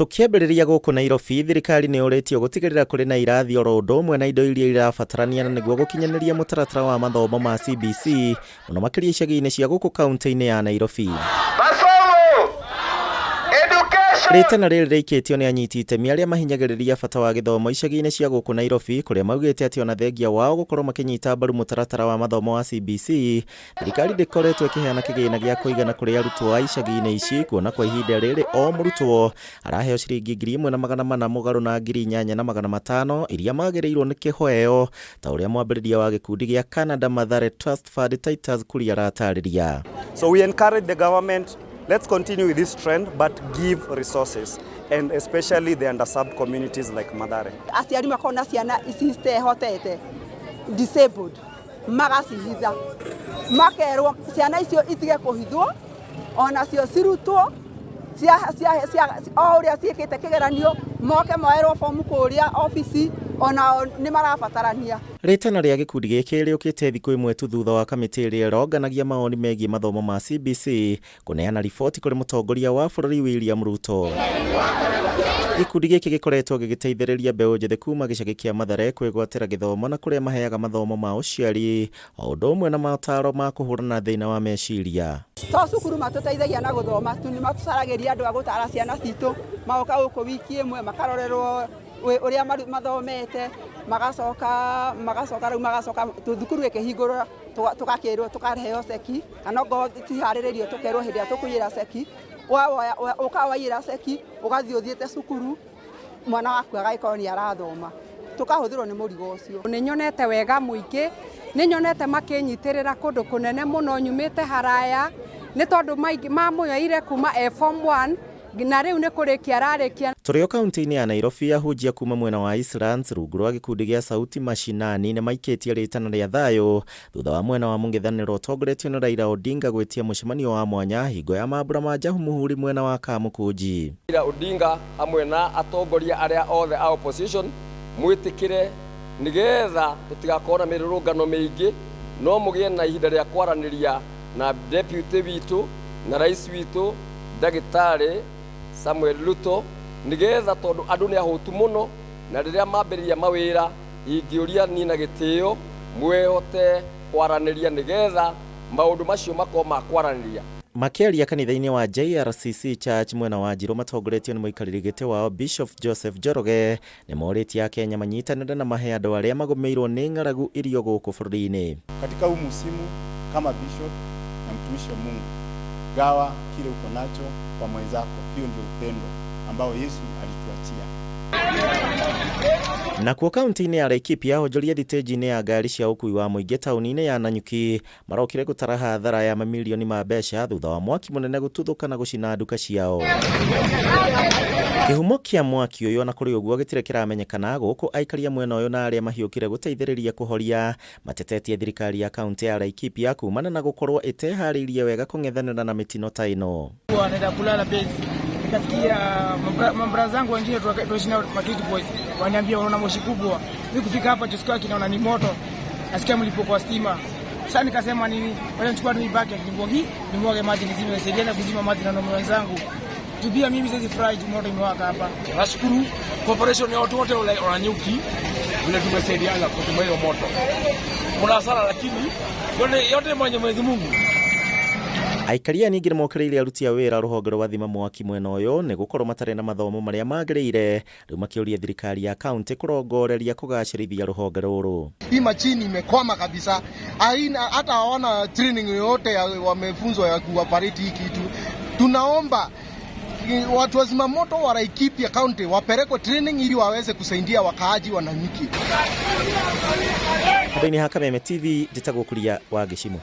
Tũkĩambĩrĩria gũkũ Nairobi, thirikari nĩ yũrĩtio gũtigĩrĩra kũrĩ na irathi oro ũndũ ũmwe na indo iria irabatarania na nĩguo gũkinyanĩria mũtaratara wa mathomo ma CBC mũno makĩria icagi-inĩ cia gũkũ kaunti-inĩ ya Nairobi. Rĩtana rĩrĩ rĩikĩtio nĩ anyiti itemi arĩa mahinyagĩrĩria bata wa gĩthomo icagi-inĩ cia gũkũ Nairobi kũrĩa maugĩte atĩ ona thengia wao gũkorwo makĩnyita mbaru mũtaratara wa mathomo wa CBC, thirikari ndĩkoretwo ĩkĩheana kĩgĩna gĩa kũigana kũrĩ arutwo a icagi-inĩ ici kuona kwa ihinda rĩrĩ o mũrutwo araheo ciringi 1400 mũgarũ na 8500 iria magĩrĩirwo nĩ kĩheo ta ũrĩa mwambĩrĩria wa gĩkundi gĩa Canada Mathare Trust Fund Titus Kuria aratarĩria. So we encourage the government, let's continue with this trend, but give resources, and especially the underserved communities like Mathare. Aciari makorwo na ciana ici citehotete, disabled, magacihitha, makerwo ciana icio itige kũhithwo, onacio cirutwo o ũrĩa ciĩkĩte kĩgeranio, moke moerwo bomu kũrĩa obici, onao nĩ marabatarania. Rĩtana rĩa gĩkundi gĩkĩ rĩũkĩte thikũ ĩmwe tu thutha wa kamĩtĩ ĩrĩa ĩronganagia mawoni megiĩ mathomo ma CBC kũneana riboti kũrĩ mũtongoria wa bũrũri William Ruto. Gĩkundi gĩkĩ gĩkoretwo gĩgĩteithĩrĩria mbeũ njĩthĩ kuma gĩcagi kĩa Mathare kwĩgwatĩra gĩthomo na kũrĩa maheaga mathomo ma ũciari o ũndũ ũmwe na mataro ma kũhũrana na thĩna wa meciria. To cukuru matũteithagia na gũthoma tu, nĩ matũcaragĩria andũ a gũtara ciana citũ, magoka gũkũ wiki ĩmwe makarorerwo ũrĩa mathomete, magacoka magacoka rĩu magacoka thukuru ĩkĩhingũrwo tũgakĩrwo tũkaheo ceki, kana okorwo tiharĩrĩirio tũkerwo hĩndĩ ĩrĩa tũkũiyĩra ceki, ũka waiyĩra ceki ũgathiĩ ũthiĩte cukuru, mwana waku agagĩkorwo nĩ arathoma, tũkahũthĩrwo nĩ mũrigo ũcio. Nĩ nyonete wega mũingĩ, nĩ nyonete makĩnyitĩrĩra kũndũ kũnene mũno nyumĩte haraya, nĩ tondũ mamũyoire kuma e form 1 na rĩu nĩ kũrĩkia ararĩkia. Tũrĩ o kaunti-inĩ ya Nairobi, ahunjia kuma mwena wa Eastlands rungu rwa gĩkundi gĩa Sauti Mashinani nĩ maikĩtie rĩtana rĩa thayũ thutha wa mwena wa mũng'ethanĩro ũtongoretio nĩ Raila Odinga gwĩtia mũcemanio wa mwanya hingo ya mambura ma Jamhuri mwena wa Kamukunji. Raila Odinga hamwe na atongoria arĩa othe a opposition mwĩtĩkĩre nĩgetha tũtigakorwo na mĩrũrũngano mĩingĩ, no mũgĩe na ihinda rĩa kwaranĩria na deputy witũ na rais witũ ndagĩtarĩ Samuel Ruto, nĩgetha tondũ andũ nĩ ahũtu mũno na rĩrĩa mambĩrĩria mawĩra ingĩũria niĩ na gĩtĩo mwĩhote kwaranĩria nĩgetha maũndũ macio makorwo ma kwaranĩria. Makĩaria kanitha-inĩ wa JRCC Church mwena wa Njirũ matongoretio nĩ mũikarĩri gĩtĩ wao Bishop Joseph Njoroge nĩ morĩtie Akenya manyitanĩre na mahe andũ arĩa magũmĩirwo nĩ ng'aragu irio gũkũ bũrũri-inĩ. Katika huu msimu kama bishop na mtumishi wa Mungu, gawa kile uko nacho kwa mwenzako. Hiyo ndio upendo ambao Yesu alituachia. Nakuo kaunti-inĩ ya Laikipia, onjoria thitĩnji-inĩ ya ngari cia ũkui wa mũingĩ taũni-inĩ ya Nanyuki marokire gũtara hathara ya mamirioni ma mbeca thutha wa mwaki mũnene gũtuthũka na gũcina nduka ciao. Kĩhumo kĩa mwaki ũyũ ona kũrĩ ũguo gĩtirĩ kĩramenyekana gũkũ aikaria mwena ũyũ na arĩa mahiũkire gũteithĩrĩria kũhoria matetetie thirikari ya kaunti ya Laikipia kumana na gũkorwo ĩteharĩirie wega kũng'ethanĩra na mĩtino ta ĩno. Naenda kulala base, nikasikia mabra zangu wengine tuishi nao Makiti Boys waniambia unaona moshi kubwa. Mimi kufika hapa Josco kinaona ni moto, nasikia mlipuko wa stima. Sasa nikasema nini, wacha nichukue tu bucket nimwage maji nizime, nisaidiane kuzima maji na wanaume wenzangu. Juu pia mimi siwezi furahi juu moto imewaka hapa. Nashukuru cooperation ya watu wote wa Nanyuki vile tumesaidiana kuzima hiyo moto. Kuna hasara lakini yote yote mwenye Mwenyezi Mungu. Aikaria ningĩ nĩmokĩrĩire aruti a wĩra rũhonge rwa thima mwaki mwena ũyũ nĩ gũkorwo matarĩ na mathomo marĩa magĩrĩire, rĩu makĩũria thirikari ya kaunti kũrongoreria kũgacĩrithia rũhonge rũrũ. Hii machine imekwama kabisa, haina hata hawana training yoyote ya wamefunzwa ya kuoperate hii kitu. Tunaomba watu wa zimamoto wa Laikipia County wapelekwe training ili waweze kusaidia wakaaji wa Nanyuki. Handũ-inĩ ha Kameme TV, njĩtagwo Kuria wa Gĩcimũ.